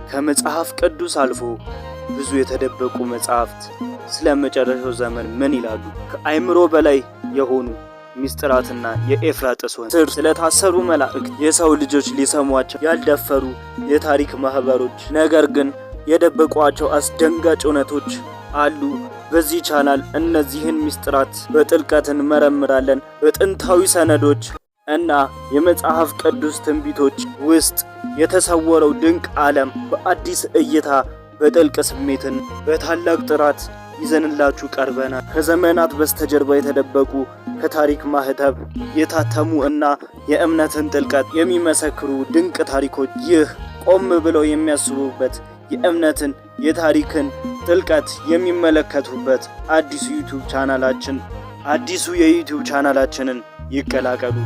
ከመጽሐፍ ቅዱስ አልፎ ብዙ የተደበቁ መጽሐፍት ስለ መጨረሻው ዘመን ምን ይላሉ? ከአእምሮ በላይ የሆኑ ሚስጥራትና የኤፍራጥስ ወንዝ ስር ስለታሰሩ መላእክት፣ የሰው ልጆች ሊሰሟቸው ያልደፈሩ የታሪክ ማህበሮች ነገር ግን የደበቋቸው አስደንጋጭ እውነቶች አሉ። በዚህ ቻናል እነዚህን ሚስጥራት በጥልቀት እንመረምራለን። በጥንታዊ ሰነዶች እና የመጽሐፍ ቅዱስ ትንቢቶች ውስጥ የተሰወረው ድንቅ ዓለም በአዲስ እይታ፣ በጥልቅ ስሜትን፣ በታላቅ ጥራት ይዘንላችሁ ቀርበናል። ከዘመናት በስተጀርባ የተደበቁ፣ ከታሪክ ማህተብ የታተሙ እና የእምነትን ጥልቀት የሚመሰክሩ ድንቅ ታሪኮች። ይህ ቆም ብለው የሚያስቡበት፣ የእምነትን የታሪክን ጥልቀት የሚመለከቱበት አዲሱ YouTube ቻናላችን፣ አዲሱ የ YouTube ቻናላችንን ይቀላቀሉ።